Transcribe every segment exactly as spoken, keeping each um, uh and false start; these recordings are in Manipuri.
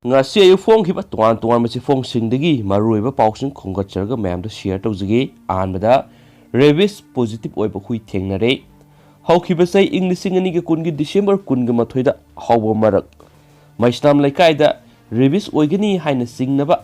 ꯉꯁꯤ ꯑꯌꯨꯛ ꯐꯣꯡꯈꯤꯕ ꯇꯣꯉꯥꯟ ꯇꯣꯉꯥꯟꯕ ꯆꯦꯐꯣꯡꯁꯤꯡꯗꯒꯤ ꯃꯔꯨꯑꯣꯏꯕ ꯄꯥꯎꯁꯤꯡ ꯈꯣꯝꯒꯠꯆꯔꯒ ꯃꯌꯥꯝꯗ ꯁꯤꯌꯔ ꯇꯧꯖꯒꯦ꯫ ꯑꯍꯥꯟꯕꯗ, ꯔꯦꯕꯤꯁ ꯄꯣꯖꯤꯇꯤꯚ ꯑꯣꯏꯕ ꯍꯨꯏ ꯊꯦꯡꯅꯔꯦ꯫ ꯍꯧꯈꯤꯕ ꯆꯍꯤ ꯏꯪ ꯂꯤꯁꯤꯡ ꯑꯅꯤꯒ ꯀꯨꯟꯒꯤ ꯗꯤꯁꯦꯝꯕꯔ ꯀꯨꯟꯒ ꯃꯥꯊꯣꯏꯗ ꯍꯧꯕ ꯃꯔꯛ ꯃꯩꯁꯅꯥꯝ ꯂꯩꯀꯥꯏꯗ ꯔꯦꯕꯤꯁ ꯑꯣꯏꯒꯅꯤ ꯍꯥꯏꯅ ꯆꯤꯡꯅꯕ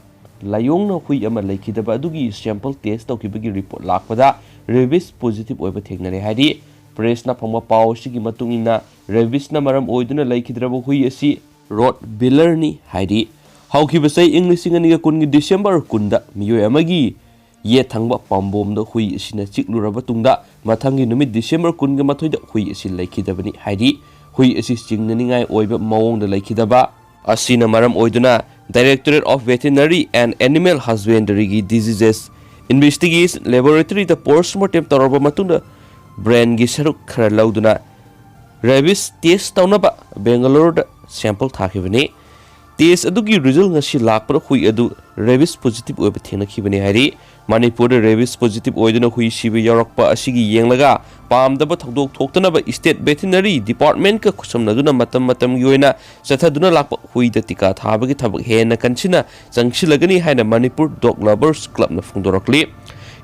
ꯂꯥꯏꯑꯣꯡꯅ ꯍꯨꯏ ꯑꯃ ꯂꯩꯈꯤꯗꯕ ꯑꯗꯨꯒꯤ ꯁꯦꯝꯄꯜ ꯇꯦꯁ ꯇꯧꯈꯤꯕꯒꯤ ꯔꯤꯄꯣꯔꯠ ꯂꯥꯛꯄꯗ ꯔꯦꯕꯤꯁ ꯄꯣꯖꯤꯇꯤꯚ ꯑꯣꯏꯕ ꯊꯦꯡꯅꯔꯦ ꯍꯥꯏꯔꯤ꯫ ꯄ꯭ꯔꯦꯁꯅ ꯐꯪꯕ ꯄꯥꯎ ꯑꯁꯤꯒꯤ ꯃꯇꯨꯡ ꯏꯟꯅ, ꯔꯦꯕꯤꯁꯅ ꯃꯔꯝ ꯑꯣꯏꯗꯨꯅ ꯂꯩꯈꯤꯗ꯭ꯔꯕ ꯍꯨꯏ ꯑꯁꯤ ꯔꯣꯠ ꯕꯤꯂꯔꯅꯤ ꯍꯥꯏꯔꯤ꯫ ꯍꯧꯈꯤꯕ ꯆꯍꯤ ꯏꯪ ꯂꯤꯁꯤꯡ ꯑꯅꯤꯒ ꯀꯨꯟꯒꯤ ꯗꯤꯁꯦꯝꯕꯔ ꯀꯨꯟꯗ ꯃꯤꯑꯣꯏ ꯑꯃꯒꯤ ꯌꯦꯠ ꯊꯪꯕ ꯄꯥꯝꯕꯣꯝꯗ ꯍꯨꯏ ꯑꯁꯤꯅ ꯆꯤꯛꯂꯨꯔꯕ ꯇꯨꯡꯗ, ꯃꯊꯪꯒꯤ ꯅꯨꯃꯤꯠ ꯗꯤꯁꯦꯝꯕꯔ ꯀꯨꯟꯒ ꯃꯥꯊꯣꯏꯗ ꯍꯨꯏ ꯑꯁꯤ ꯂꯩꯈꯤꯗꯕꯅꯤ ꯍꯥꯏꯔꯤ꯫ ꯍꯨꯏ ꯑꯁꯤ ꯆꯤꯡꯅꯅꯤꯡꯉꯥꯏ ꯑꯣꯏꯕ ꯃꯑꯣꯡꯗ ꯂꯩꯈꯤꯗꯕ ꯑꯁꯤꯅ ꯃꯔꯝ ꯑꯣꯏꯗꯨꯅ Directorate of Veterinary and Animal Husbandryꯒꯤ Diseases Investigation Laboratoryꯗ postmortem ꯇꯧꯔꯕ ꯃꯇꯨꯡꯗ, ꯕ꯭ꯔꯦꯟꯒꯤ ꯁꯔꯨꯛ ꯈꯔ ꯂꯧꯗꯨꯅ ꯔꯦꯕꯤꯁ ꯇꯦꯁ ꯇꯧꯅꯕ ꯕꯦꯡꯒꯂꯣꯔꯗ ꯁꯦꯝꯄꯜ ꯊꯥꯈꯤꯕꯅꯤ꯫ ꯇꯦꯁ ꯑꯗꯨꯒꯤ ꯔꯤꯖꯜ ꯉꯁꯤ ꯂꯥꯛꯄꯗ ꯍꯨꯏ ꯑꯗꯨ ꯔꯦꯕꯤꯁ ꯄꯣꯖꯤꯇꯤꯚ ꯑꯣꯏꯕ ꯊꯦꯡꯅꯈꯤꯕꯅꯤ ꯍꯥꯏꯔꯤ꯫ ꯃꯅꯤꯄꯨꯔꯗ ꯔꯦꯕꯤꯁ ꯄꯣꯖꯤꯇꯤꯚ ꯑꯣꯏꯗꯨꯅ ꯍꯨꯏ ꯁꯤꯕ ꯌꯥꯎꯔꯛꯄ ꯑꯁꯤꯒꯤ ꯌꯦꯡꯂꯒ, ꯄꯥꯝꯗꯕ ꯊꯧꯗꯣꯛ ꯊꯣꯛꯇꯅꯕ ꯏꯁꯇꯦꯠ ꯚꯦꯇꯤꯅꯔꯤ ꯗꯤꯄꯥꯔꯠꯃꯦꯟꯠꯀ ꯈꯨꯠꯁꯝꯅꯗꯨꯅ ꯃꯇꯝ ꯃꯇꯝꯒꯤ ꯑꯣꯏꯅ ꯆꯠꯊꯗꯨꯅ ꯂꯥꯛꯄ ꯍꯨꯏꯗ ꯇꯤꯀꯥ ꯊꯥꯕꯒꯤ ꯊꯕꯛ ꯍꯦꯟꯅ ꯀꯟꯁꯤꯟꯅ ꯆꯪꯁꯤꯜꯂꯒꯅꯤ ꯍꯥꯏꯅ ꯃꯅꯤꯄꯨꯔ ꯗꯣꯒ ꯂꯚꯔꯁ ꯀ꯭ꯂꯕꯅ ꯐꯣꯡꯗꯣꯔꯛꯂꯤ꯫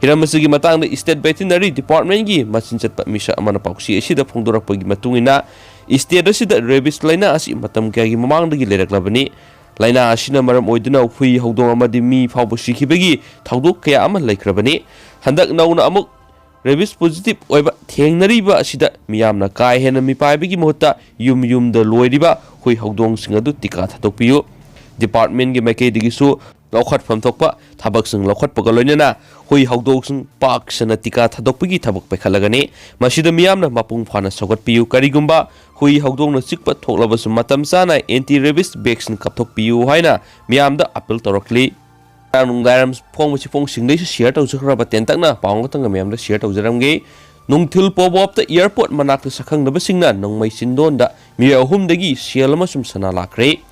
ꯍꯤꯔꯝ ꯑꯁꯤꯒꯤ ꯃꯇꯥꯡꯗ ꯏꯁꯇꯦꯠ ꯚꯦꯇꯤꯅꯔꯤ ꯗꯤꯄꯥꯔꯠꯃꯦꯟꯠꯀꯤ ꯃꯆꯤꯟ ꯆꯠꯄ ꯃꯤꯁꯛ ꯑꯃꯅ ꯄꯥꯎꯆꯦ ꯑꯁꯤꯗ ꯐꯣꯡꯗꯣꯔꯛꯄꯒꯤ ꯃꯇꯨꯡ ꯏꯟꯅ, ꯏꯁꯇꯦꯠ ꯑꯁꯤꯗ ꯔꯦꯕꯤꯁ ꯂꯥꯏꯅꯥ ꯑꯁꯤ ꯃꯇꯝ ꯀꯌꯥꯒꯤ ꯃꯃꯥꯡꯗꯒꯤ ꯂꯩꯔꯛꯂꯕꯅꯤ꯫ ꯂꯥꯏꯅꯥ ꯑꯁꯤꯅ ꯃꯔꯝ ꯑꯣꯏꯗꯨꯅ ꯍꯨꯏ, ꯍꯧꯗꯣꯡ ꯑꯃꯗꯤ ꯃꯤ ꯐꯥꯎꯕ ꯁꯤꯈꯤꯕꯒꯤ ꯊꯧꯗꯣꯛ ꯀꯌꯥ ꯑꯃ ꯂꯩꯈ꯭ꯔꯕꯅꯤ꯫ ꯍꯟꯗꯛ ꯅꯧꯅ ꯑꯃꯨꯛ ꯔꯦꯕꯤꯁ ꯄꯣꯖꯤꯇꯤꯚ ꯑꯣꯏꯕ ꯊꯦꯡꯅꯔꯤꯕ ꯑꯁꯤꯗ ꯃꯤꯌꯥꯝꯅ ꯀꯥ ꯍꯦꯟꯅ ꯃꯤꯄꯥꯏꯕꯒꯤ ꯃꯍꯨꯠꯇ ꯌꯨꯝ ꯌꯨꯝꯗ ꯂꯣꯏꯔꯤꯕ ꯍꯨꯏ ꯍꯧꯗꯣꯡꯁꯤꯡ ꯑꯗꯨ ꯇꯤꯀꯥ ꯊꯥꯗꯣꯛꯄꯤꯌꯨ꯫ ꯗꯤꯄꯥꯔꯠꯃꯦꯟꯠꯀꯤ ꯃꯥꯏꯀꯩꯗꯒꯤꯁꯨ ꯂꯧꯈꯠꯐꯝ ꯊꯣꯛꯄ ꯊꯕꯛꯁꯤꯡ ꯂꯧꯈꯠꯄꯒ ꯂꯣꯏꯅꯅ ꯍꯨꯏ ꯍꯧꯗꯣꯡꯁꯤꯡ ꯄꯥꯛ ꯁꯟꯅ ꯇꯤꯀꯥ ꯊꯥꯗꯣꯛꯄꯒꯤ ꯊꯕꯛ ꯄꯥꯏꯈꯠꯂꯒꯅꯤ꯫ ꯃꯁꯤꯗ ꯃꯤꯌꯥꯝꯅ ꯃꯄꯨꯡ ꯐꯥꯅ ꯁꯧꯒꯠꯄꯤꯌꯨ꯫ ꯀꯔꯤꯒꯨꯝꯕ ꯍꯨꯏ ꯍꯧꯗꯣꯡꯅ ꯆꯤꯛꯄ ꯊꯣꯛꯂꯕꯁꯨ ꯃꯇꯝ ꯆꯥꯅ ꯑꯦꯟꯇꯤ ꯔꯦꯕꯤꯁ ꯚꯦꯛꯁꯤꯟ ꯀꯥꯞꯊꯣꯛꯄꯤꯌꯨ ꯍꯥꯏꯅ ꯃꯤꯌꯥꯝꯗ ꯑꯄꯤꯜ ꯇꯧꯔꯛꯂꯤ꯫ ꯉꯔꯥꯡ ꯅꯨꯡꯗꯥꯡꯋꯥꯏꯔꯝ ꯐꯣꯡꯕꯁꯤ ꯐꯣꯡꯁꯤꯡꯗꯩꯁꯨ ꯁꯤꯌꯔ ꯇꯧꯖꯈ꯭ꯔꯕ ꯇꯦꯟꯇꯛꯅ ꯄꯥꯎ ꯑꯃꯇꯪꯒ ꯃꯌꯥꯝꯗ ꯁꯤꯌꯔ ꯇꯧꯖꯔꯝꯒꯦ꯫ ꯅꯨꯡꯊꯤꯜ ꯄꯣꯕꯣꯞꯇ ꯑꯦꯌꯥꯔꯄꯣꯔꯠ ꯃꯅꯥꯛꯇ ꯁꯛꯈꯪꯅꯕꯁꯤꯡꯅ ꯅꯣꯡꯃꯩ ꯆꯤꯟꯗꯣꯟꯗ ꯃꯤꯑꯣꯏ ꯑꯍꯨꯝꯗꯒꯤ ꯁꯦꯜ ꯑꯃꯁꯨꯡ ꯁꯅꯥ ꯂꯥꯛꯈ꯭ꯔꯦ꯫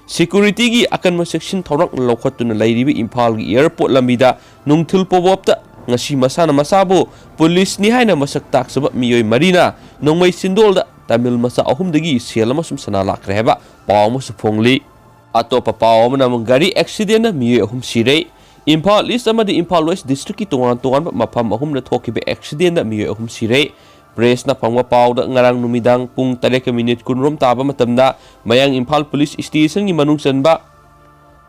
ꯁꯦꯀ꯭ꯌꯨꯔꯤꯇꯤꯒꯤ ꯑꯀꯟꯕ ꯆꯦꯛꯁꯤꯟ ꯊꯧꯔꯥꯡ ꯂꯧꯈꯠꯇꯨꯅ ꯂꯩꯔꯤꯕ ꯏꯝꯐꯥꯜꯒꯤ ꯑꯦꯌꯥꯔꯄꯣꯔꯠ ꯂꯝꯕꯤꯗ ꯅꯨꯡꯊꯤꯜ ꯄꯣꯕꯣꯞꯇ ꯉꯁꯤ ꯃꯁꯥꯅ ꯃꯁꯥꯕꯨ ꯄꯨꯂꯤꯁꯅꯤ ꯍꯥꯏꯅ ꯃꯁꯛ ꯇꯥꯛꯆꯕ ꯃꯤꯑꯣꯏ ꯃꯔꯤꯅ ꯅꯣꯡꯃꯩ ꯆꯤꯟꯗꯣꯜꯗ ꯇꯥꯃꯤꯜ ꯃꯆꯥ ꯑꯍꯨꯝꯗꯒꯤ ꯁꯦꯜ ꯑꯃꯁꯨꯡ ꯁꯅꯥ ꯂꯥꯛꯈ꯭ꯔꯦ ꯍꯥꯏꯕ ꯄꯥꯎ ꯑꯃꯁꯨ ꯐꯣꯡꯂꯤ꯫ ꯑꯇꯣꯞꯄ ꯄꯥꯎ ꯑꯃꯅ ꯑꯃꯨꯛ ꯒꯥꯔꯤ ꯑꯦꯛꯁꯤꯗꯦꯟꯗ ꯃꯤꯑꯣꯏ ꯑꯍꯨꯝ ꯁꯤꯔꯦ꯫ ꯏꯝꯐꯥꯜ ꯏꯁ ꯑꯃꯗꯤ ꯏꯝꯐꯥꯜ ꯋꯦꯁ ꯗꯤꯁꯇ꯭ꯔꯤꯛꯀꯤ ꯇꯣꯉꯥꯟ ꯇꯣꯉꯥꯟꯕ ꯃꯐꯝ ꯑꯍꯨꯝꯗ ꯊꯣꯛꯈꯤꯕ ꯑꯦꯛꯁꯤꯗꯦꯟꯗ ꯃꯤꯑꯣꯏ ꯑꯍꯨꯝ ꯁꯤꯔꯦ꯫ ꯄ꯭ꯔꯦꯁꯅ ꯐꯪꯕ ꯄꯥꯎꯗ ꯉꯔꯥꯡ ꯅꯨꯃꯤꯗꯥꯡ ꯄꯨꯡ ꯇꯔꯦꯠꯀ ꯃꯤꯅꯤꯠ ꯀꯨꯟꯔꯣꯝ ꯇꯥꯕ ꯃꯇꯝꯗ ꯃꯌꯥꯡ ꯏꯝꯐꯥꯜ ꯄꯨꯂꯤꯁ ꯁ꯭ꯇꯦꯁꯟꯒꯤ ꯃꯅꯨꯡ ꯆꯟꯕ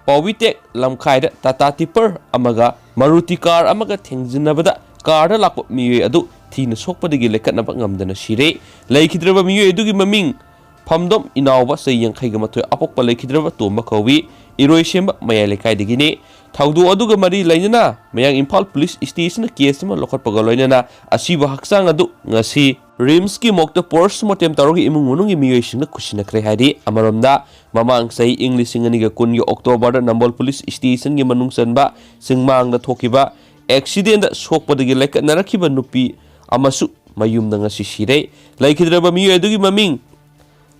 ꯄꯥꯎꯕꯤꯇꯦꯛ ꯂꯝꯈꯥꯏꯗ ꯇꯥꯇꯥ ꯇꯤꯄꯔ ꯑꯃꯒ ꯃꯥꯔꯨꯇꯤ ꯀꯥꯔ ꯑꯃꯒ ꯊꯦꯡꯖꯤꯟꯅꯕꯗ ꯀꯥꯔꯗ ꯂꯥꯛꯄ ꯃꯤꯑꯣꯏ ꯑꯗꯨ ꯊꯤꯅ ꯁꯣꯛꯄꯗꯒꯤ ꯂꯩꯈꯠꯅꯕ ꯉꯝꯗꯅ ꯁꯤꯔꯦ꯫ ꯂꯩꯈꯤꯗ꯭ꯔꯕ ꯃꯤꯑꯣꯏ ꯑꯗꯨꯒꯤ ꯃꯃꯤꯡ ꯐꯝꯗꯣꯝ ꯏꯅꯥꯎꯕ, ꯆꯍꯤ ꯌꯥꯡꯈꯩꯒ ꯃꯥꯊꯣꯏ, ꯑꯄꯣꯛꯄ ꯂꯩꯈꯤꯗ꯭ꯔꯕ ꯇꯣꯝꯕ ꯀꯧꯏ, ꯏꯔꯣꯏꯁꯦꯝꯕ ꯃꯌꯥꯏ ꯂꯩꯀꯥꯏꯗꯒꯤꯅꯤ꯫ ꯊꯧꯗꯣꯛ ꯑꯗꯨꯒ ꯃꯔꯤ ꯂꯩꯅꯅ ꯃꯌꯥꯡ ꯏꯝꯐꯥꯜ ꯄꯨꯂꯤꯁ ꯁ꯭ꯇꯦꯁꯟꯅ ꯀꯦꯁ ꯑꯃ ꯂꯧꯈꯠꯄꯒ ꯂꯣꯏꯅꯅ ꯑꯁꯤꯕ ꯍꯛꯆꯥꯡ ꯑꯗꯨ ꯉꯁꯤ ꯔꯤꯝꯁꯀꯤ ꯃꯣꯔꯒꯇ ꯄꯣꯁꯃꯣꯔꯇꯦꯝ ꯇꯧꯔꯒ ꯏꯃꯨꯡ ꯃꯅꯨꯡꯒꯤ ꯃꯤꯑꯣꯏꯁꯤꯡꯗ ꯈꯨꯠꯁꯤꯟꯅꯈ꯭ꯔꯦ ꯍꯥꯏꯔꯤ꯫ ꯑꯃꯔꯣꯝꯗ, ꯃꯃꯥꯡ ꯆꯍꯤ ꯏꯪ ꯂꯤꯁꯤꯡ ꯑꯅꯤꯒ ꯀꯨꯟꯒꯤ ꯑꯣꯛꯇꯣꯕꯔꯗ ꯅꯝꯕꯣꯜ ꯄꯨꯂꯤꯁ ꯁ꯭ꯇꯦꯁꯟꯒꯤ ꯃꯅꯨꯡ ꯆꯟꯕ ꯆꯤꯡꯃꯥꯡꯗ ꯊꯣꯛꯈꯤꯕ ꯑꯦꯛꯁꯤꯗꯦꯟꯗ ꯁꯣꯛꯄꯗꯒꯤ ꯂꯩꯈꯠꯅꯔꯛꯈꯤꯕ ꯅꯨꯄꯤ ꯑꯃꯁꯨ ꯃꯌꯨꯝꯗ ꯉꯁꯤ ꯁꯤꯔꯦ꯫ ꯂꯩꯈꯤꯗ꯭ꯔꯕ ꯃꯤꯑꯣꯏ ꯑꯗꯨꯒꯤ ꯃꯃꯤꯡ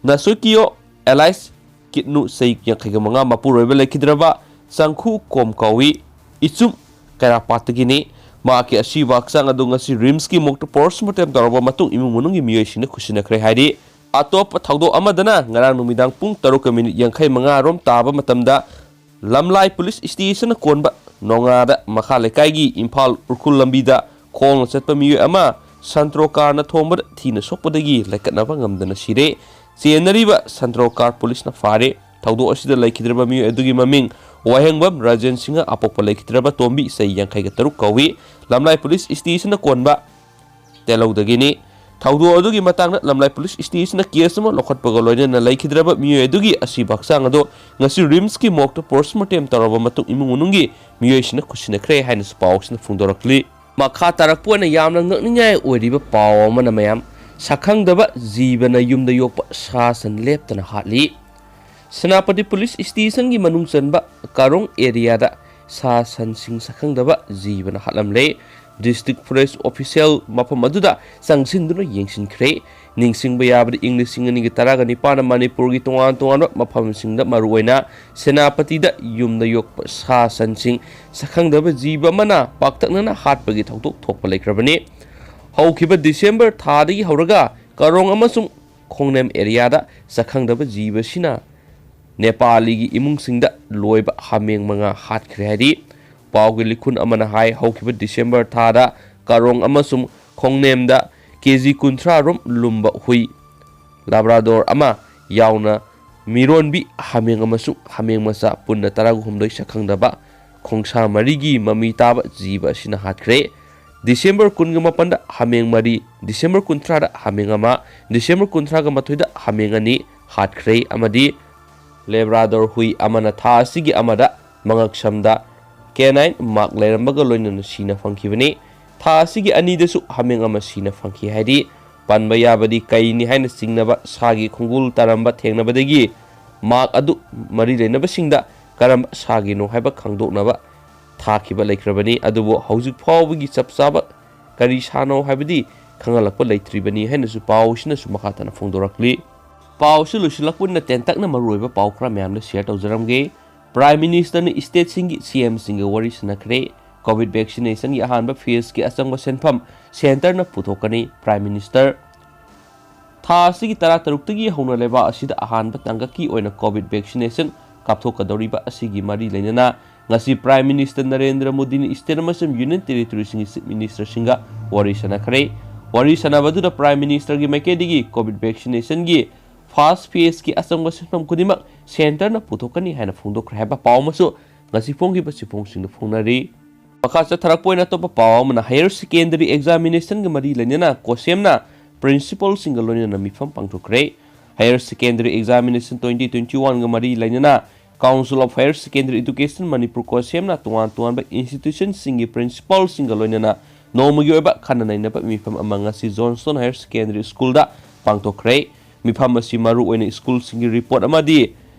ꯅꯁꯨꯀꯤꯌꯣ ꯑꯦꯂꯥꯏꯁ ꯀꯤꯠꯅꯨ, ꯆꯍꯤ ꯌꯥꯡꯈꯩꯒ ꯃꯉꯥ, ꯃꯄꯨꯔꯣꯏꯕ ꯂꯩꯈꯤꯗ꯭ꯔꯕ ꯆꯪꯈꯨ ꯀꯣꯝ ꯀꯧꯏ, ꯏꯆꯨꯝ ꯀꯩꯔꯥꯄꯥꯠꯇꯒꯤꯅꯤ꯫ ꯃꯍꯥꯛꯀꯤ ꯑꯁꯤꯕ ꯍꯛꯆꯥꯡ ꯑꯗꯨ ꯉꯁꯤ ꯔꯤꯝꯁꯀꯤ ꯃꯣꯔꯒꯇ ꯄꯣꯁꯃꯣꯔꯇꯦꯝ ꯇꯧꯔꯕ ꯃꯇꯨꯡ ꯏꯃꯨꯡ ꯃꯅꯨꯡꯒꯤ ꯃꯤꯑꯣꯏꯁꯤꯡꯅ ꯈꯨꯠꯁꯤꯟꯅꯈ꯭ꯔꯦ ꯍꯥꯏꯔꯤ꯫ ꯑꯇꯣꯞꯄ ꯊꯧꯗꯣꯛ ꯑꯃꯗꯅ ꯉꯔꯥꯡ ꯅꯨꯃꯤꯗꯥꯡ ꯄꯨꯡ ꯇꯔꯨꯛꯀ ꯃꯤꯅꯤꯠ ꯌꯥꯡꯈꯩ ꯃꯉꯥ ꯔꯣꯝ ꯇꯥꯕ ꯃꯇꯝꯗ ꯂꯝꯂꯥꯏ ꯄꯨꯂꯤꯁ ꯁ꯭ꯇꯦꯁꯟꯅ ꯀꯣꯟꯕ ꯅꯣꯡꯉꯥꯗ ꯃꯈꯥ ꯂꯩꯀꯥꯏꯒꯤ ꯏꯝꯐꯥꯜ ꯎꯈ꯭ꯔꯨꯜ ꯂꯝꯕꯤꯗ ꯈꯣꯡꯅ ꯆꯠꯄ ꯃꯤꯑꯣꯏ ꯑꯃ ꯁꯟꯇ꯭ꯔꯣ ꯀꯥꯔꯅ ꯊꯣꯝꯕꯗ ꯊꯤꯅ ꯁꯣꯛꯄꯗꯒꯤ ꯂꯩꯈꯠꯅꯕ ꯉꯝꯗꯅ ꯁꯤꯔꯦ꯫ ꯆꯦꯟꯅꯔꯤꯕ ꯁꯟꯇ꯭ꯔꯣ ꯀꯥꯔ ꯄꯨꯂꯤꯁꯅ ꯐꯥꯔꯦ꯫ ꯊꯧꯗꯣꯛ ꯑꯁꯤꯗ ꯂꯩꯈꯤꯗ꯭ꯔꯕ ꯃꯤꯑꯣꯏ ꯑꯗꯨꯒꯤ ꯃꯃꯤꯡ ꯋꯥꯍꯦꯡꯕꯝ ꯔꯥꯖꯦꯟ ꯁꯤꯡꯍ, ꯑꯄꯣꯛꯄ ꯂꯩꯈꯤꯗ꯭ꯔꯕ ꯇꯣꯝꯕꯤ, ꯆꯍꯤ ꯌꯥꯡꯈꯩꯒ ꯇꯔꯨꯛ ꯀꯧꯏ꯫ ꯂꯝꯂꯥꯏ ꯄꯨꯂꯤꯁ ꯁ꯭ꯇꯦꯁꯟꯅ ꯀꯣꯟꯕ ꯇꯦꯜꯍꯧꯗꯒꯤꯅꯤ꯫ ꯊꯧꯗꯣꯛ ꯑꯗꯨꯒꯤ ꯃꯇꯥꯡꯗ ꯂꯝꯂꯥꯏ ꯄꯨꯂꯤꯁ ꯁ꯭ꯇꯦꯁꯟꯅ ꯀꯦꯁ ꯑꯃ ꯂꯧꯈꯠꯄꯒ ꯂꯣꯏꯅꯅ ꯂꯩꯈꯤꯗ꯭ꯔꯕ ꯃꯤꯑꯣꯏ ꯑꯗꯨꯒꯤ ꯑꯁꯤꯕ ꯍꯛꯆꯥꯡ ꯑꯗꯨ ꯉꯁꯤ ꯔꯤꯝꯁꯀꯤ ꯃꯣꯔꯒꯇ ꯄꯣꯁꯃꯣꯔꯇꯦꯝ ꯇꯧꯔꯕ ꯃꯇꯨꯡ ꯏꯃꯨꯡ ꯃꯅꯨꯡꯒꯤ ꯃꯤꯑꯣꯏꯁꯤꯡꯅ ꯈꯨꯠꯁꯤꯟꯅꯈ꯭ꯔꯦ ꯍꯥꯏꯅꯁꯨ ꯄꯥꯎꯁꯤꯅ ꯐꯣꯡꯗꯣꯔꯛꯂꯤ꯫ ꯃꯈꯥ ꯇꯥꯔꯛꯄ ꯑꯣꯏꯅ ꯌꯥꯝꯅ ꯉꯛꯅꯤꯡꯉꯥꯏ ꯑꯣꯏꯔꯤꯕ ꯄꯥꯎ ꯑꯃꯅ ꯃꯌꯥꯝ, ꯁꯛꯈꯪꯗꯕ ꯖꯤꯕꯅ ꯌꯨꯝꯗ ꯌꯣꯛꯄ ꯁꯥ ꯁꯟ ꯂꯦꯞꯇꯅ ꯍꯥꯠꯂꯤ꯫ ꯁꯦꯅꯥꯄꯇꯤ ꯄꯨꯂꯤꯁ ꯁ꯭ꯇꯦꯁꯟꯒꯤ ꯃꯅꯨꯡ ꯆꯟꯕ ꯀꯥꯔꯣꯡ ꯑꯦꯔꯤꯌꯥꯗ ꯁꯥ ꯁꯟꯁꯤꯡ ꯁꯛꯈꯪꯗꯕ ꯖꯤꯕꯅ ꯍꯥꯠꯂꯝꯂꯦ꯫ ꯗꯤꯁꯇ꯭ꯔꯤꯛ ꯐꯣꯔꯦꯁ ꯑꯣꯐꯤꯁꯤꯌꯦꯜ ꯃꯐꯝ ꯑꯗꯨꯗ ꯆꯪꯁꯤꯟꯗꯨꯅ ꯌꯦꯡꯁꯤꯟꯈ꯭ꯔꯦ꯫ ꯅꯤꯡꯁꯤꯡꯕ ꯌꯥꯕꯗ, ꯏꯪ ꯂꯤꯁꯤꯡ ꯑꯅꯤꯒ ꯇꯔꯥꯒ ꯅꯤꯄꯥꯟꯗ ꯃꯅꯤꯄꯨꯔꯒꯤ ꯇꯣꯉꯥꯟ ꯇꯣꯉꯥꯟꯕ ꯃꯐꯝꯁꯤꯡꯗ, ꯃꯔꯨꯑꯣꯏꯅ ꯁꯦꯅꯥꯄꯇꯤꯗ ꯌꯨꯝꯗ ꯌꯣꯛꯄ ꯁꯥ ꯁꯟꯁꯤꯡ ꯁꯛꯈꯪꯗꯕ ꯖꯤꯕ ꯑꯃꯅ ꯄꯥꯛꯇꯛꯅꯅ ꯍꯥꯠꯄꯒꯤ ꯊꯧꯗꯣꯛ ꯊꯣꯛꯄ ꯂꯩꯈ꯭ꯔꯕꯅꯤ꯫ ꯍꯧꯈꯤꯕ ꯗꯤꯁꯦꯝꯕꯔ ꯊꯥꯗꯒꯤ ꯍꯧꯔꯒ ꯀꯥꯔꯣꯡ ꯑꯃꯁꯨꯡ ꯈꯣꯡꯅꯦꯝ ꯑꯦꯔꯤꯌꯥꯗ ꯁꯛꯈꯪꯗꯕ ꯖꯤꯕꯁꯤꯅ ꯅꯦꯄꯥꯂꯤꯒꯤ ꯏꯃꯨꯡꯁꯤꯡꯗ ꯂꯣꯏꯕ ꯍꯥꯃꯦꯡ ꯃꯉꯥ ꯍꯥꯠꯈ꯭ꯔꯦ ꯍꯥꯏꯔꯤ꯫ ꯄꯥꯎꯒꯤ ꯂꯤꯈꯨꯟ ꯑꯃꯅ ꯍꯥꯏ, ꯍꯧꯈꯤꯕ ꯗꯤꯁꯦꯝꯕꯔ ꯊꯥꯗ ꯀꯥꯔꯣꯡ ꯑꯃꯁꯨꯡ ꯈꯣꯡꯅꯦꯝꯗ ꯀꯦꯖꯤ ꯀꯨꯟꯊ꯭ꯔꯥ ꯔꯣꯝ ꯂꯨꯝꯕ ꯍꯨꯏ, ꯂꯥꯕ꯭ꯔꯥꯗꯣꯔ ꯑꯃ ꯌꯥꯎꯅ ꯃꯤꯔꯣꯟꯕꯤ ꯍꯥꯃꯦꯡ ꯑꯃꯁꯨꯡ ꯍꯥꯃꯦꯡ ꯃꯆꯥ ꯄꯨꯟꯅ ꯇꯔꯥꯒ ꯍꯨꯝꯗꯣꯏ ꯁꯛꯈꯪꯗꯕ ꯈꯣꯡꯁꯥ ꯃꯔꯤꯒꯤ ꯃꯃꯤ ꯇꯥꯕ ꯖꯤꯕ ꯑꯁꯤꯅ ꯍꯥꯠꯈ꯭ꯔꯦ꯫ ꯗꯤꯁꯦꯝꯕꯔ ꯀꯨꯟꯒ ꯃꯥꯄꯟꯗ ꯍꯥꯃꯦꯡ ꯃꯔꯤ, ꯗꯤꯁꯦꯝꯕꯔ ꯀꯨꯟꯊ꯭ꯔꯥꯗ ꯍꯥꯃꯦꯡ ꯑꯃ, ꯗꯤꯁꯦꯝꯕꯔ ꯀꯨꯟꯊ꯭ꯔꯥꯒ ꯃꯥꯊꯣꯏꯗ ꯍꯥꯃꯦꯡ ꯑꯅꯤ ꯍꯥꯠꯈ꯭ꯔꯦ ꯑꯃꯗꯤ ꯂꯦꯕ꯭ꯔꯥꯗꯣꯔ ꯍꯨꯏ ꯑꯃꯅ ꯊꯥ ꯑꯁꯤꯒꯤ ꯑꯃꯗ ꯃꯉꯛꯁꯝꯗ ꯀꯦꯅꯥꯏꯟ ꯃꯥꯔꯛ ꯂꯩꯔꯝꯕꯒ ꯂꯣꯏꯅꯅ ꯁꯤꯅ ꯐꯪꯈꯤꯕꯅꯤ꯫ ꯊꯥ ꯑꯁꯤꯒꯤ ꯑꯅꯤꯗꯁꯨ ꯍꯥꯃꯦꯡ ꯑꯃ ꯁꯤꯅ ꯐꯪꯈꯤ ꯍꯥꯏꯔꯤ꯫ ꯄꯟꯕ ꯌꯥꯕꯗꯤ ꯀꯩꯅꯤ ꯍꯥꯏꯅ ꯆꯤꯡꯅꯕ ꯁꯥꯒꯤ ꯈꯣꯡꯒꯨꯜ ꯇꯥꯔꯝꯕ ꯊꯦꯡꯅꯕꯗꯒꯤ ꯃꯥꯔꯛ ꯑꯗꯨ ꯃꯔꯤ ꯂꯩꯅꯕꯁꯤꯡꯗ ꯀꯔꯝꯕ ꯁꯥꯒꯤꯅꯣ ꯍꯥꯏꯕ ꯈꯪꯗꯣꯛꯅꯕ ꯊꯥꯈꯤꯕ ꯂꯩꯈ꯭ꯔꯕꯅꯤ꯫ ꯑꯗꯨꯕꯨ ꯍꯧꯖꯤꯛ ꯐꯥꯎꯕꯒꯤ ꯆꯞ ꯆꯥꯕ ꯀꯔꯤ ꯁꯥꯅꯣ ꯍꯥꯏꯕꯗꯤ ꯈꯪꯍꯜꯂꯛꯄ ꯂꯩꯇ꯭ꯔꯤꯕꯅꯤ ꯍꯥꯏꯅꯁꯨ ꯄꯥꯎ ꯑꯁꯤꯅꯁꯨ ꯃꯈꯥ ꯇꯥꯅ ꯐꯣꯡꯗꯣꯔꯛꯂꯤ꯫ ꯄꯥꯎ ꯑꯁꯤ ꯂꯣꯏꯁꯤꯜꯂꯛꯄ ꯑꯣꯏꯅ ꯇꯦꯟꯇꯛꯅ ꯃꯔꯨꯑꯣꯏꯕ ꯄꯥꯎ ꯈꯔ ꯃꯌꯥꯝꯗ ꯁꯤꯌꯔ ꯇꯧꯖꯔꯝꯒꯦ꯫ ꯄ꯭ꯔꯥꯏꯝ ꯃꯤꯅꯤꯁꯇꯔꯅ ꯏꯁꯇꯦꯠꯁꯤꯡꯒꯤ ꯁꯤ ꯑꯦꯝꯁꯤꯡꯒ ꯋꯥꯔꯤ ꯁꯥꯟꯅꯈ꯭ꯔꯦ꯫ ꯀꯣꯚꯤꯗ ꯚꯦꯛꯁꯤꯅꯦꯁꯟꯒꯤ ꯑꯍꯥꯟꯕ ꯐꯦꯖꯀꯤ ꯑꯆꯪꯕ ꯁꯦꯟꯐꯝ ꯁꯦꯟꯇꯔꯅ ꯄꯨꯊꯣꯛꯀꯅꯤ, ꯄ꯭ꯔꯥꯏꯝ ꯃꯤꯅꯤꯁꯇꯔ꯫ ꯊꯥ ꯑꯁꯤꯒꯤ ꯇꯔꯥꯇꯔꯨꯛꯇꯒꯤ ꯍꯧꯅ ꯂꯩꯕꯥꯛ ꯑꯁꯤꯗ ꯑꯍꯥꯟꯕ ꯇꯥꯡꯀꯛꯀꯤ ꯑꯣꯏꯅ ꯀꯣꯚꯤꯗ ꯚꯦꯛꯁꯤꯅꯦꯁꯟ ꯀꯥꯞꯊꯣꯛꯀꯗꯧꯔꯤꯕ ꯑꯁꯤꯒꯤ ꯃꯔꯤ ꯂꯩꯅꯅ ꯉꯁꯤ ꯄ꯭ꯔꯥꯏꯝ ꯃꯤꯅꯤꯁꯇꯔ ꯅꯔꯦꯟꯗ꯭ꯔ ꯃꯣꯗꯤꯅ ꯏꯁꯇꯦꯠ ꯑꯃꯁꯨꯡ ꯌꯨꯅꯤꯌꯟ ꯇꯦꯔꯤꯇꯣꯔꯤꯁꯤꯡꯒꯤ ꯆꯤꯐ ꯃꯤꯅꯤꯁꯇꯔꯁꯤꯡꯒ ꯋꯥꯔꯤ ꯁꯥꯟꯅꯈ꯭ꯔꯦ꯫ ꯋꯥꯔꯤ ꯁꯥꯟꯅꯕꯗꯨꯗ ꯄ꯭ꯔꯥꯏꯝ ꯃꯤꯅꯤꯁꯇꯔꯒꯤ ꯃꯥꯏꯀꯩꯗꯒꯤ ꯀꯣꯚꯤꯗ ꯚꯦꯛꯁꯤꯅꯦꯁꯟꯒꯤ ꯐꯥꯔꯁ ꯐꯦꯖꯀꯤ ꯑꯆꯪꯕ ꯁꯦꯟꯐꯝ ꯈꯨꯗꯤꯡꯃꯛ ꯁꯦꯟꯇꯔꯅ ꯄꯨꯊꯣꯛꯀꯅꯤ ꯍꯥꯏꯅ ꯐꯣꯡꯗꯣꯛꯈ꯭ꯔꯦ ꯍꯥꯏꯕ ꯄꯥꯎ ꯑꯃꯁꯨ ꯉꯁꯤ ꯐꯣꯡꯈꯤꯕ ꯆꯦꯐꯣꯡꯁꯤꯡꯗ ꯐꯣꯡꯅꯔꯤ꯫ ꯃꯈꯥ ꯆꯠꯊꯔꯛꯄ ꯑꯣꯏꯅ ꯑꯇꯣꯞꯄ ꯄꯥꯎ ꯑꯃꯅ ꯍꯥꯌꯔ ꯁꯦꯀꯦꯟꯗꯔꯤ ꯑꯦꯛꯖꯥꯃꯤꯅꯦꯁꯟꯒ ꯃꯔꯤ ꯂꯩꯅꯅ ꯀꯣꯁꯦꯝꯅ ꯄ꯭ꯔꯤꯟꯁꯤꯄꯜꯁꯤꯡꯒ ꯂꯣꯏꯅꯅ ꯃꯤꯐꯝ ꯄꯥꯡꯊꯣꯛꯈ꯭ꯔꯦ꯫ Higher secondary examination twenty twenty ꯋꯥꯟꯒ ꯃꯔꯤ ꯂꯩꯅꯅ council of higher secondary education Manipur ꯀꯣꯁꯦꯝꯅ ꯇꯣꯉꯥꯟ ꯇꯣꯉꯥꯟꯕ ꯏꯟꯁꯇꯤꯇ꯭ꯌꯨꯁꯟꯁꯤꯡꯒꯤ ꯄ꯭ꯔꯤꯟꯁꯤꯄꯜꯁꯤꯡꯒ ꯂꯣꯏꯅꯅ ꯅꯣꯡꯃꯒꯤ ꯑꯣꯏꯕ ꯈꯟꯅ ꯅꯩꯅꯕ ꯃꯤꯐꯝ ꯑꯃ ꯉꯁꯤ ꯖꯣꯟꯁꯇꯣꯟ ꯍꯥꯌꯔ ꯁꯦꯀꯦꯟꯗꯔꯤ ꯁ꯭ꯀꯨꯜꯗ ꯄꯥꯡꯊꯣꯛꯈ꯭ꯔꯦ꯫ ꯃꯤꯐꯝ ꯑꯁꯤ ꯃꯔꯨꯑꯣꯏꯅ ꯁ꯭ꯀꯨꯜꯁꯤꯡꯒꯤ ꯔꯤꯄꯣꯔꯠ ꯑꯃꯗꯤ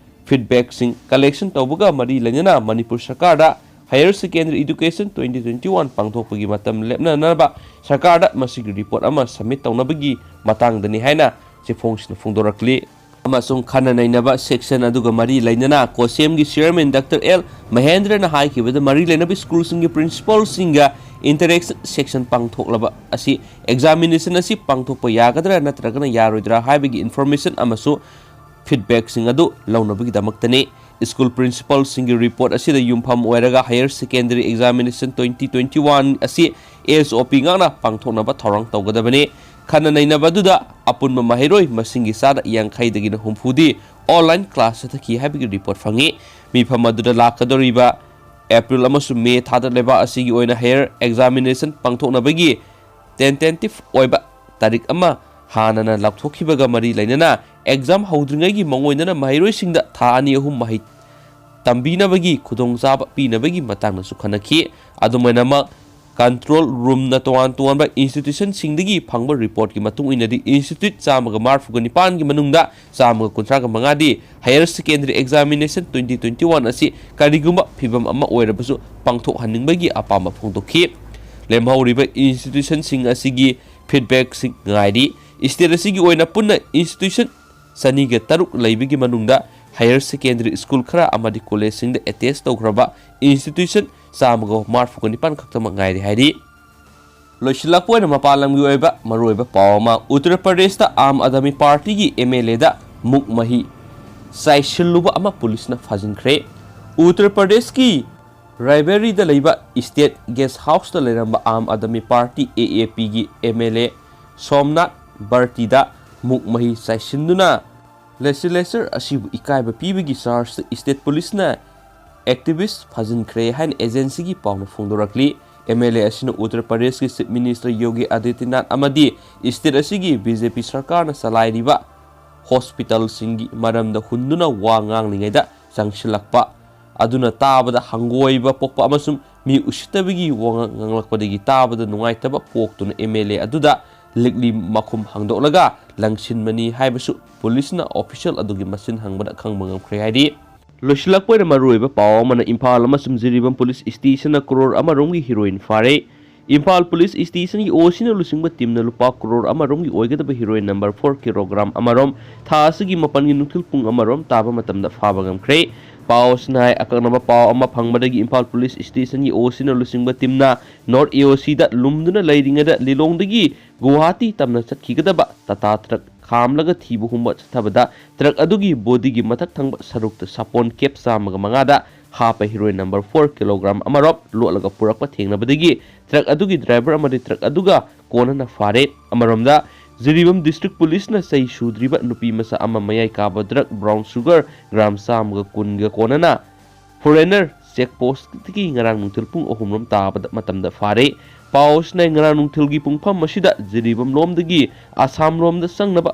ꯐꯤꯗꯕꯦꯛꯁꯤꯡ ꯀꯂꯦꯛꯁꯟ ꯇꯧꯕꯒ ꯃꯔꯤ ꯂꯩꯅꯅ ꯃꯅꯤꯄꯨꯔ ꯁꯔꯀꯥꯔꯗ higher secondary education twenty twenty one ꯄꯥꯡꯊꯣꯛꯄꯒꯤ ꯃꯇꯝ ꯂꯦꯞꯅꯅꯕ ꯁꯔꯀꯥꯔꯗ ꯃꯁꯤꯒꯤ ꯔꯤꯄꯣꯔꯠ ꯑꯃ ꯁꯕꯃꯤꯠ ꯇꯧꯅꯕꯒꯤ ꯃꯇꯥꯡꯗꯅꯤ ꯍꯥꯏꯅ ꯆꯦꯐꯣꯡꯁꯤꯅ ꯐꯣꯡꯗꯣꯔꯛꯂꯤ꯫ ꯑꯃꯁꯨꯡ ꯈꯟꯅ ꯅꯩꯅꯕ ꯁꯦꯛꯁꯟ ꯑꯗꯨꯒ ꯃꯔꯤ ꯂꯩꯅꯅ ꯀꯣꯁꯦꯝꯒꯤ ꯆꯤꯌꯔꯃꯦꯟ ꯗꯥꯛꯇꯔ ꯑꯦꯜ ꯃꯍꯦꯟꯗ꯭ꯔꯅ ꯍꯥꯏꯈꯤꯕꯗ ꯃꯔꯤ ꯂꯩꯅꯕ ꯁ꯭ꯀꯨꯜꯁꯤꯡꯒꯤ ꯄ꯭ꯔꯤꯟꯁꯤꯄꯜꯁꯤꯡꯒ ꯏꯟꯇꯔꯦꯛꯁꯟ ꯁꯦꯛꯁꯟ ꯄꯥꯡꯊꯣꯛꯂꯕ ꯑꯁꯤ ꯑꯦꯛꯖꯥꯃꯤꯅꯦꯁꯟ ꯑꯁꯤ ꯄꯥꯡꯊꯣꯛꯄ ꯌꯥꯒꯗ꯭ꯔꯥ ꯅꯠꯇ꯭ꯔꯒꯅ ꯌꯥꯔꯣꯏꯗ꯭ꯔꯥ ꯍꯥꯏꯕꯒꯤ ꯏꯟꯐꯣꯔꯃꯦꯁꯟ ꯑꯃꯁꯨ feedbackꯁꯤꯡ ꯑꯗꯨ ꯂꯧꯅꯕꯒꯤꯗꯃꯛꯇꯅꯤ꯫ ꯁ꯭ꯀꯨꯜ ꯄ꯭ꯔꯤꯟꯁꯤꯄꯥꯜꯁꯤꯡꯒꯤ ꯔꯤꯄꯣꯔꯠ ꯑꯁꯤꯗ ꯌꯨꯝꯐꯝ ꯑꯣꯏꯔꯒ higher secondary examination twenty twenty-one ꯑꯁꯤ S O P ꯉꯥꯛꯅ ꯄꯥꯡꯊꯣꯛꯅꯕ ꯊꯧꯔꯥꯡ ꯇꯧꯒꯗꯕꯅꯤ꯫ ꯈꯟꯅ ꯅꯩꯅꯕ ꯑꯗꯨꯗ ꯑꯄꯨꯟꯕ ꯃꯍꯩꯔꯣꯏ ꯃꯁꯤꯡꯒꯤ ꯆꯥꯗ ꯌꯥꯡꯈꯩꯗꯒꯤꯅ ꯍꯨꯝꯐꯨꯗꯤ online class ꯆꯠꯊꯈꯤ ꯍꯥꯏꯕꯒꯤ ꯔꯤꯄꯣꯔꯠ ꯐꯪꯉꯤ꯫ ꯃꯤꯐꯝ ꯑꯗꯨꯗ ꯂꯥꯛꯀꯗꯧꯔꯤꯕ April ꯑꯃꯁꯨꯡ May ꯊꯥꯗ ꯂꯩꯕꯥꯛ ꯑꯁꯤꯒꯤ ꯑꯣꯏꯅ higher examination ꯄꯥꯡꯊꯣꯛꯅꯕꯒꯤ tentative ꯑꯣꯏꯕ ꯇꯥꯔꯤꯛ ꯑꯃ ꯍꯥꯟꯅꯅ ꯂꯥꯎꯊꯣꯛꯈꯤꯕꯒ ꯃꯔꯤ ꯂꯩꯅꯅ exam ꯍꯧꯗ꯭ꯔꯤꯉꯩꯒꯤ ꯃꯥꯡꯑꯣꯏꯅꯅ ꯃꯍꯩꯔꯣꯏꯁꯤꯡꯗ ꯊꯥ ꯑꯅꯤ ꯑꯍꯨꯝ ꯃꯍꯩ ꯇꯝꯕꯤꯅꯕꯒꯤ ꯈꯨꯗꯣꯡꯆꯥꯕ ꯄꯤꯅꯕꯒꯤ ꯃꯇꯥꯡꯗꯁꯨ ꯈꯟꯅꯈꯤ꯫ ꯑꯗꯨꯃꯥꯏꯅꯃꯛ control roomꯅ ꯇꯣꯉꯥꯟ ꯇꯣꯉꯥꯟꯕ institutionꯁꯤꯡꯗꯒꯤ ꯐꯪꯕ reportꯀꯤ ꯃꯇꯨꯡ ꯏꯟꯅꯗꯤ institute ꯆꯥꯝꯃꯒ ꯃꯔꯤꯐꯨꯒ ꯅꯤꯄꯥꯟꯒꯤ ꯃꯅꯨꯡꯗ ꯆꯥꯝꯃꯒ ꯀꯨꯟꯊ꯭ꯔꯥꯒ ꯃꯉꯥꯗꯤ higher secondary examination twenty twenty-one ꯑꯁꯤ ꯀꯔꯤꯒꯨꯝꯕ ꯐꯤꯕꯝ ꯑꯃ ꯑꯣꯏꯔꯕꯁꯨ ꯄꯥꯡꯊꯣꯛꯍꯟꯅꯤꯡꯕꯒꯤ ꯑꯄꯥꯝꯕ ꯐꯣꯡꯗꯣꯛꯈꯤ꯫ ꯂꯦꯝꯍꯧꯔꯤꯕ institutionꯁꯤꯡ ꯑꯁꯤꯒꯤ feedbackꯁꯤꯡ ꯉꯥꯏꯔꯤ꯫ State ꯑꯁꯤꯒꯤ ꯑꯣꯏꯅ ꯄꯨꯟꯅ institution ꯆꯅꯤꯒ ꯇꯔꯨꯛ ꯂꯩꯕꯒꯤ ꯃꯅꯨꯡꯗ higher secondary school ꯈꯔ ꯑꯃꯗꯤ collegeꯁꯤꯡꯗ attach ꯇꯧꯈ꯭ꯔꯕ institution ꯆꯥꯝꯃꯒ ꯃꯔꯤꯐꯨꯒ ꯅꯤꯄꯥꯟ ꯈꯛꯇꯃꯛ ꯉꯥꯏꯔꯤ ꯍꯥꯏꯔꯤ꯫ ꯂꯣꯏꯁꯤꯜꯂꯛꯄ ꯑꯣꯏꯅ ꯃꯄꯥꯟ ꯂꯝꯒꯤ ꯑꯣꯏꯕ ꯃꯔꯨꯑꯣꯏꯕ ꯄꯥꯎ ꯑꯃ, ꯎꯠꯇꯔ ꯄ꯭ꯔꯗꯦꯁꯇ ꯑꯥꯝ ꯑꯥꯗꯃꯤ ꯄꯥꯔꯇꯤꯒꯤ M L Aꯗ ꯃꯨꯛ ꯃꯍꯤ ꯆꯥꯏꯁꯤꯜꯂꯨꯕ ꯑꯃ ꯄꯨꯂꯤꯁꯅ ꯐꯥꯖꯤꯟꯈ꯭ꯔꯦ꯫ ꯎꯠꯇꯔ ꯄ꯭ꯔꯗꯦꯁꯀꯤ ꯔꯥꯏꯕꯦꯔꯤꯗ ꯂꯩꯕ ꯁ꯭ꯇꯦꯠ ꯒꯦꯁ ꯍꯥꯎꯁꯇ ꯂꯩꯔꯝꯕ Aam Aadmi party, A A Pꯒꯤ M L A ꯁꯣꯝꯅꯥꯊ ꯕꯔꯇꯤꯗ ꯃꯨꯛ ꯃꯍꯤ ꯆꯥꯏꯁꯤꯟꯗꯨꯅ ꯂꯦꯖꯤꯁꯂꯦꯆꯔ ꯑꯁꯤꯕꯨ ꯏꯀꯥꯏꯕ ꯄꯤꯕꯒꯤ ꯆꯥꯔꯖꯇ ꯁ꯭ꯇꯦꯠ ꯄꯨꯂꯤꯁꯅ ꯑꯦꯛꯇꯤꯚꯤꯁ꯭ꯠ ꯐꯥꯖꯤꯟꯈ꯭ꯔꯦ ꯍꯥꯏꯅ ꯑꯦꯖꯦꯟꯁꯤꯒꯤ ꯄꯥꯎꯅ ꯐꯣꯡꯗꯣꯔꯛꯂꯤ꯫ M L A ꯑꯁꯤꯅ ꯎꯠꯇꯔ ꯄ꯭ꯔꯗꯦꯁꯀꯤ ꯆꯤꯐ ꯃꯤꯅꯤꯁꯇꯔ ꯌꯣꯒꯤ ꯑꯥꯗꯤꯇ꯭ꯌꯅꯥꯊ ꯑꯃꯗꯤ ꯁ꯭ꯇꯦꯠ ꯑꯁꯤꯒꯤ B J P ꯁꯔꯀꯥꯔꯅ ꯆꯂꯥꯏꯔꯤꯕ ꯍꯣꯁꯄꯤꯇꯥꯜꯁꯤꯡꯒꯤ ꯃꯔꯝꯗ ꯍꯨꯟꯗꯨꯅ ꯋꯥ ꯉꯥꯡꯂꯤꯉꯩꯗ ꯆꯪꯁꯤꯜꯂꯛꯄ ꯑꯗꯨꯅ ꯇꯥꯕꯗ ꯍꯪꯒꯣꯏꯕ ꯄꯣꯛꯄ ꯑꯃꯁꯨꯡ ꯃꯤ ꯎꯁꯤꯠꯇꯕꯒꯤ ꯋꯥꯉꯥꯡ ꯉꯥꯡꯂꯛꯄꯗꯒꯤ ꯇꯥꯕꯗ ꯅꯨꯡꯉꯥꯏꯇꯕ ꯄꯣꯛꯇꯨꯅ M L A ꯑꯗꯨꯗ ꯂꯤꯛꯂꯤ ꯃꯈꯨꯝ ꯍꯥꯡꯗꯣꯛꯂꯒ ꯂꯪꯁꯤꯟꯕꯅꯤ ꯍꯥꯏꯕꯁꯨ ꯄꯨꯂꯤꯁꯅ ꯑꯣꯐꯤꯁꯤꯌꯦꯜ ꯑꯗꯨꯒꯤ ꯃꯆꯤꯟ ꯍꯪꯕꯗ ꯈꯪꯕ ꯉꯝꯈ꯭ꯔꯦ ꯍꯥꯏꯔꯤ꯫ ꯂꯣꯏꯁꯤꯜꯂꯛꯄ ꯑꯣꯏꯅ ꯃꯔꯨꯑꯣꯏꯕ ꯄꯥꯎ ꯑꯃꯅ, ꯏꯝꯐꯥꯜ ꯑꯃꯁꯨꯡ ꯖꯤꯔꯤꯕꯥꯝ ꯄꯨꯂꯤꯁ ꯁ꯭ꯇꯦꯁꯟꯅ ꯀ꯭ꯔꯣꯔ ꯑꯃꯔꯣꯝꯒꯤ ꯍꯤꯔꯣꯏꯟ ꯐꯥꯔꯦ꯫ ꯏꯝꯐꯥꯜ ꯄꯨꯂꯤꯁ ꯁ꯭ꯇꯦꯁꯟꯒꯤ OCꯅ ꯂꯨꯆꯤꯡꯕ ꯇꯤꯝꯅ ꯂꯨꯄꯥ ꯀ꯭ꯔꯣꯔ ꯑꯃꯔꯣꯝꯒꯤ ꯑꯣꯏꯒꯗꯕ ꯍꯤꯔꯣꯏꯟ ꯅꯝꯕꯔ ꯐꯣꯔ ꯀꯤꯂꯣꯒ꯭ꯔꯥꯝ ꯑꯃꯔꯣꯝ ꯊꯥ ꯑꯁꯤꯒꯤ ꯃꯥꯄꯟꯒꯤ ꯅꯨꯡꯊꯤꯜ ꯄꯨꯡ ꯑꯃꯔꯣꯝ ꯇꯥꯕ ꯃꯇꯝꯗ ꯐꯥꯕ ꯉꯝꯈ꯭ꯔꯦ꯫ ꯄꯥꯎ ꯑꯁꯤꯅ ꯍꯥꯏ, ꯑꯀꯛꯅꯕ ꯄꯥꯎ ꯑꯃ ꯐꯪꯕꯗꯒꯤ ꯏꯝꯐꯥꯜ ꯄꯨꯂꯤꯁ ꯁ꯭ꯇꯦꯁꯟꯒꯤ OCꯅ ꯂꯨꯆꯤꯡꯕ ꯇꯤꯝꯅ North AOCꯗ ꯂꯨꯝꯗꯨꯅ ꯂꯩꯔꯤꯉꯩꯗ ꯂꯤꯂꯣꯡꯗꯒꯤ ꯒꯨꯋꯥꯍꯥꯇꯤ ꯇꯝꯅ ꯆꯠꯈꯤꯒꯗꯕ ꯇꯥꯇꯥ ꯇ꯭ꯔꯛ ꯈꯥꯝꯂꯒ ꯊꯤꯕ ꯍꯨꯝꯕ ꯆꯠꯊꯕꯗ ꯇ꯭ꯔꯛ ꯑꯗꯨꯒꯤ ꯕꯣꯗꯤꯒꯤ ꯃꯊꯛ ꯊꯪꯕ ꯁꯔꯨꯛꯇ ꯁꯥꯄꯣꯟ ꯀꯦꯞ ꯆꯥꯝꯃꯒ ꯃꯉꯥꯗ ꯍꯥꯞꯄ ꯍꯤꯔꯣꯏꯟ ꯅꯝꯕꯔ ꯐꯣꯔ ꯀꯤꯂꯣꯒ꯭ꯔꯥꯝ ꯑꯃꯔꯣꯝ ꯂꯣꯠꯂꯒ ꯄꯨꯔꯛꯄ ꯊꯦꯡꯅꯕꯗꯒꯤ ꯇ꯭ꯔꯛ ꯑꯗꯨꯒꯤ ꯗ꯭ꯔꯥꯏꯚꯔ ꯑꯃꯗꯤ ꯇ꯭ꯔꯛ ꯑꯗꯨꯒ ꯀꯣꯟꯅꯅ ꯐꯥꯔꯦ꯫ ꯑꯃꯔꯣꯝꯗ ꯖꯤꯔꯤꯕꯥꯝ ꯗꯤꯁꯇ꯭ꯔꯤꯛ ꯄꯨꯂꯤꯁꯅ ꯆꯍꯤ ꯁꯨꯗ꯭ꯔꯤꯕ ꯅꯨꯄꯤ ꯃꯆꯥ ꯑꯃ ꯃꯌꯥꯏ ꯀꯥꯕ ꯗ꯭ꯔꯒ ꯕ꯭ꯔꯥꯎꯟ ꯁꯨꯒꯔ ꯒ꯭ꯔꯥꯝ ꯆꯥꯝꯃꯒ ꯀꯨꯟꯒ ꯀꯣꯟꯅꯅ ꯐꯣꯔꯦꯅꯔ ꯆꯦꯛ ꯄꯣꯁꯇꯒꯤ ꯉꯔꯥꯡ ꯅꯨꯡꯊꯤꯜ ꯄꯨꯡ ꯑꯍꯨꯝ ꯔꯣꯝ ꯇꯥꯕꯗ ꯃꯇꯝꯗ ꯐꯥꯔꯦ꯫ ꯄꯥꯎ ꯑꯁꯤꯅ ꯉꯔꯥꯡ ꯅꯨꯡꯊꯤꯜꯒꯤ ꯄꯨꯡꯐꯝ ꯑꯁꯤꯗ ꯖꯤꯔꯤꯕꯥꯝ ꯂꯣꯝꯗꯒꯤ ꯑꯁꯥꯝ ꯂꯣꯝꯗ ꯆꯪꯅꯕ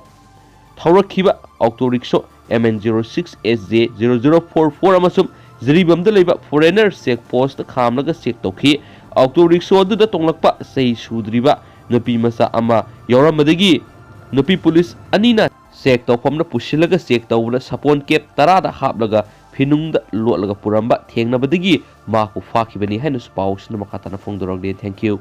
ꯊꯧꯔꯛꯈꯤꯕ auto rickshaw M N zero six S J zero zero four four ꯑꯃꯁꯨꯡ ꯖꯤꯔꯤꯕꯥꯝꯗ ꯂꯩꯕ ꯐꯣꯔꯦꯅꯔ ꯆꯦꯛ ꯄꯣꯁꯇ ꯈꯥꯝꯂꯒ ꯆꯦꯛ ꯇꯧꯈꯤ꯫ ꯑꯣꯇꯣ ꯔꯤꯛꯁꯣ ꯑꯗꯨꯗ ꯇꯣꯡꯂꯛꯄ ꯆꯍꯤ ꯁꯨꯗ꯭ꯔꯤꯕ ꯅꯨꯄꯤ ꯃꯆꯥ ꯑꯃ ꯌꯥꯎꯔꯝꯕꯗꯒꯤ ꯅꯨꯄꯤ ꯄꯨꯂꯤꯁ ꯑꯅꯤꯅ ꯆꯦꯛ ꯇꯧꯐꯝꯗ ꯄꯨꯁꯤꯜꯂꯒ ꯆꯦꯛ ꯇꯧꯕꯗ ꯁꯥꯄꯣꯟ ꯀꯦꯞ ꯇꯔꯥꯗ ꯍꯥꯞꯂꯒ ꯐꯤꯅꯨꯡꯗ ꯂꯣꯠꯂꯒ ꯄꯨꯔꯝꯕ ꯊꯦꯡꯅꯕꯗꯒꯤ ꯃꯍꯥꯛꯄꯨ ꯐꯥꯈꯤꯕꯅꯤ ꯍꯥꯏꯅꯁꯨ ꯄꯥꯎꯁꯤꯅ ꯃꯈꯥ ꯇꯥꯅ ꯐꯣꯡꯗꯣꯔꯛꯂꯤ꯫ Thank you꯫